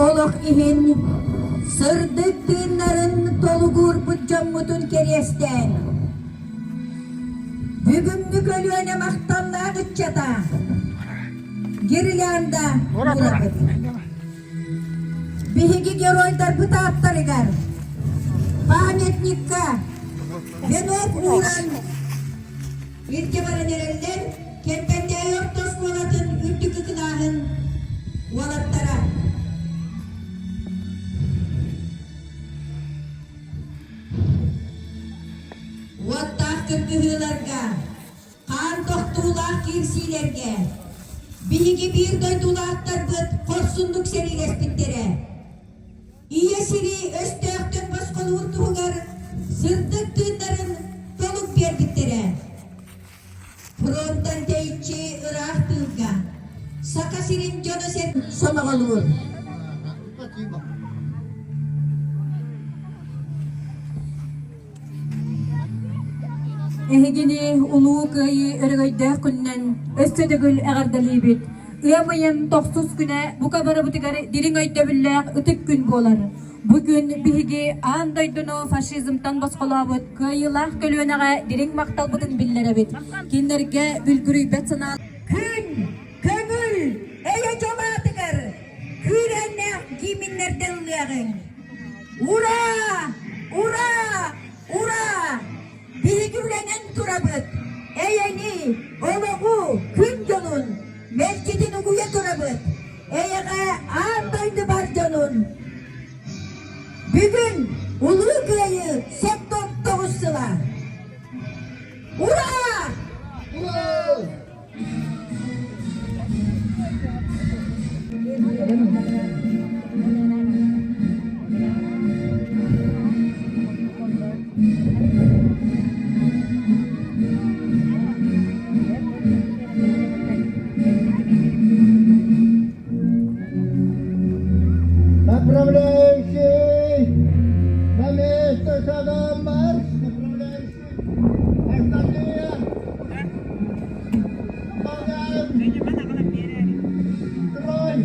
олох иһин сырдык тыыннарын толугуурбут дьоммутун кэриэстээн, бүгүҥҥү көлүөнэ махталлаах ыччата гирлянда уурабыт. Биһиги геройдарбыт ааттарыгар памятникка венок ууран Илдьэ баран эрэллэр Кэмпэндээйи орто оскуолатын үрдүкү кылааһын уолаттара. Уоттаах кыргыһыыларга, хаан тохтуулаах киирсиилэргэ биһиги биир дойдулаахтарбыт хорсуннук сэриилэспиттэрэ. Ийэ сири өстөөхтөн босхолуур туһугар сырдык тыыннарын толук биэрбиттэрэ. Фронтан тэйиччи ыраах тыылга Саха сирин дьоно-сэргэтэ сомоҕолуур. Эһигини Улуу Кыайыы өрөгөйдөөх күнүнэн өссө төгүл эҕэрдэлиибит! Ыам ыйын тохсус күнэ бука барыбытыгар дириҥ өйдөбүллээх ытык күн буолар. Бу күн биһиги аан дойдуну фашизмтан босхолообут кыайыылаах көлүөнэҕэ дириҥ махталбытын биллэрэбит. Кинилэргэ бүлгүрүйбэт санаа Күн, көҥүл, эйэ дьол аатыгар күүрээннээх гимннэрдэ ыллыаҕыҥ! Ура! Ура! Ура! Биһиги үлэнэн турабыт, эйэни, олоҕу, күн дьонун мэлдьитин угуйа турабыт, эйэҕэ аан дойду бар дьонун. Бүгүн Улуу Кыайыы 79 сыла! Ура! Ура! Направляющий! На место шагом марш! Направляющий! Остальные! Выполняем! Строй!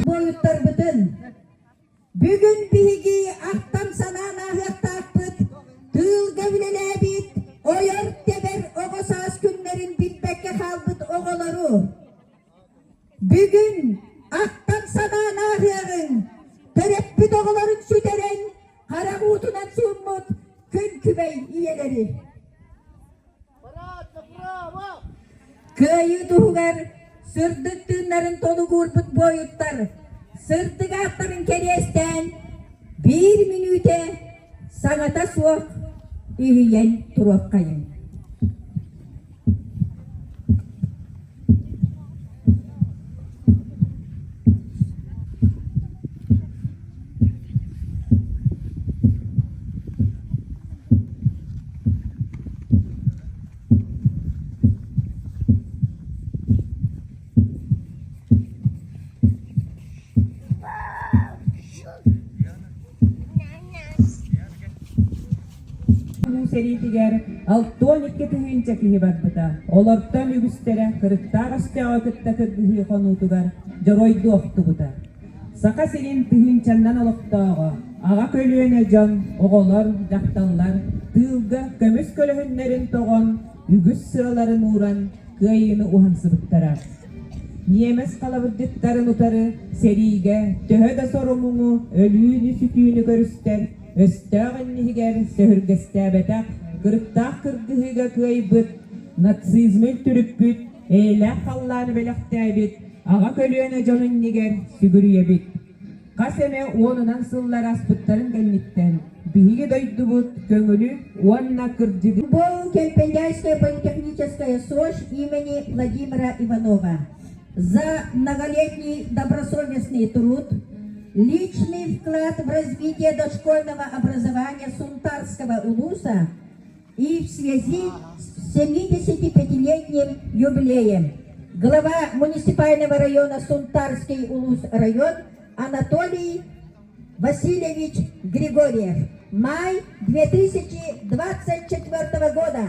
Буойуттарбытын Бүгүн биһиги ахтан-санаан ааһыахтаахпыт, тыылга үлэлээбит, ойор-тэбэр оҕо саас күннэрин билбэккэ хаалбыт оҕолору. Бүгүн ахтан-санаан ааһыаҕыҥ, төрөппүт оҕолорун сүтэрэн, харах уутунан сууммут күн күбэй ийэлэри. Кыайыы туһугар сырдык тыыннарын толугуурбут буойуттар сырдык ааттарын кэриэстээн биир мүнүүтэ саҥата суох иһийэн туруоххайыҥ. Улуу сэриитигэр 62 тыһыынча киһи барбыта. Олортон үгүстэрэ кырыктаах өстөөҕү кытта кыргыһыы хонуутугар дьоруойдуу охтубута. Саха сирин тыһыынчаннан олохтооҕо, аҕа көлүөнэ дьон, оҕолор, дьахталлар тыылга көмүс көлөһүннэрин тоҕон, үгүс сыаларын ууран кыайыыны уһансыбыттара. Ньиэмэс халабырдьыттарын утары сэриигэ төһө да сорумуҥу, өлүүнү-сүтүүнү көрүстэр, өстөөх инниһигэр сөһүргэстээбэтэх, кырыктаах кыргыһыыга кыайбыт, нацизмы үлтүрүппүт, эйэлээх халлааны бэлэхтээбит аҕа көлүөнэ дьон иннигэр сүгүрүйэбит. Хас эмэ уонунан сыллар ааспыттарын кэнниттэн биһиги дойдубут көҥүлү уонна кырдьыгы Был Кемпендяйская политехническая СОЖ имени Владимира Иванова за многолетний добросовестный труд, личный вклад в развитие дошкольного образования Сунтарского улуса и в связи с 75-летним юбилеем. Глава муниципального района Сунтарский улус район Анатолий Васильевич Григорьев. Май 2024 года.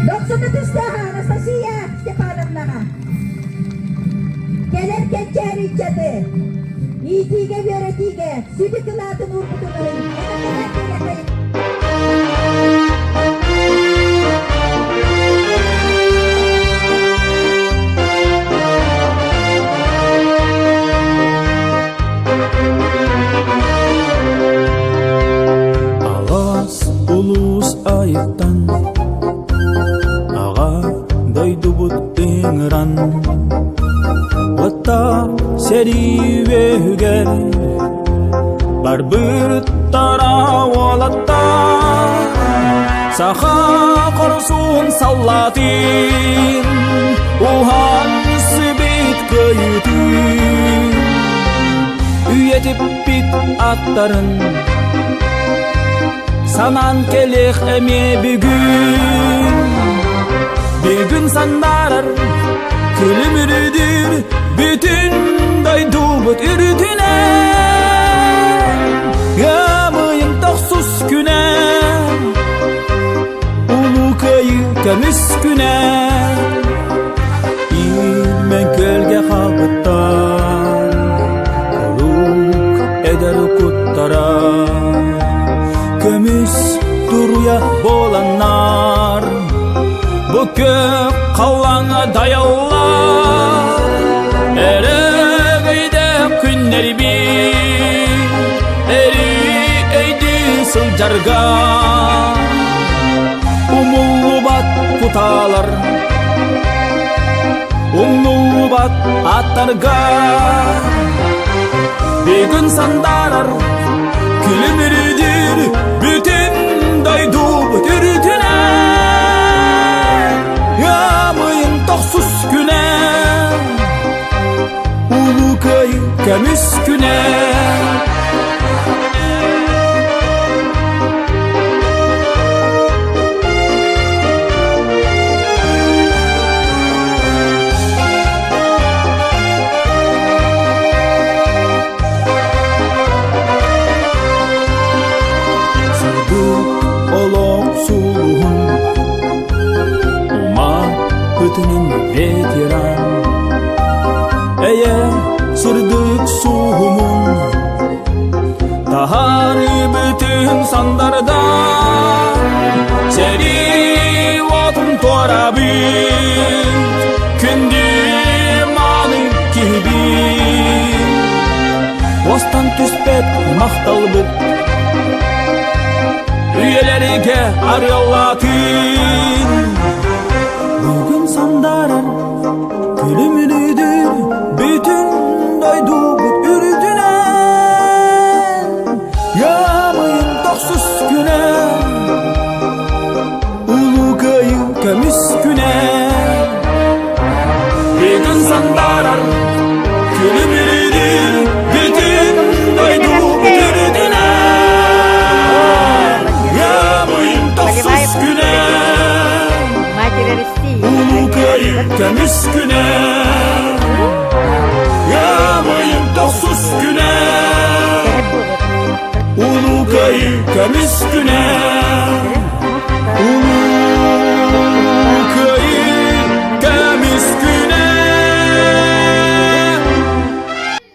Дохсуну түстээҕэ Анастасия Степановнаҕа. Кэлэр кэнчээри ыччаты иитиигэ-үөрэтиигэ сүдү кылаатын уурбутун иһин эҕэрдэлээн Алаас улуус айыттан Аҕа дойдубут ыҥыран Уоттаах сэрии үөһүгэр Барбыттара уолаттар Саха хорсун саллаатын Уһан сибит кыайыытын Үйэтиппит аттарын Санаан кэлиэх эмиэ бүгүн Бүгүн санаарар күлүмүрүдүр Бүтүн дойдубут үрдүнэн Ыамыйын тохсус күнэ Улуу Кыайыы көмүс күнэ Иирмэн күөлгэ хаалбыттар Куруук эдэр куттара Көмүс туруйа буоланнар Бу күөх халлааҥҥа дайаллар Өрөгөйдөөх күннэрбит Өрүү өйдүү сылдьарга Умуллубат кутаалар Умнуллубат аттарга Бүгүн сандаарар күлүмүрүдүр бүтүн дойдубут үрүтүнэн Ыамыйын тохсус күнэ Улуу Кыайыы көмүс күнэ Сырдык олох сулуһун Ума ытынын ветеран Эйэ сырдык суһумун Таһаарыбытын сандарда Сэрии уотун туорабыт Күндү мааны киһибит Уостан түспэт махталбыт Үйэлэргэ арыаллаатын Бүгүн сандаарар күлүмүрүдүр бүтүн дойдубут үрдүнэн Ыамыйын тохсус күнэ Улуу Кыайыы көмүс күнэ Бүгүн сандаарар күлүмүрүдүр бүтүн дойдубут үрдүнэн Ыамыйын тохсус күнэ Улуу Кыайыы көмүс күнэ Ыамыйын тохсус күнэ Улуу Кыайыы көмүс күнэ.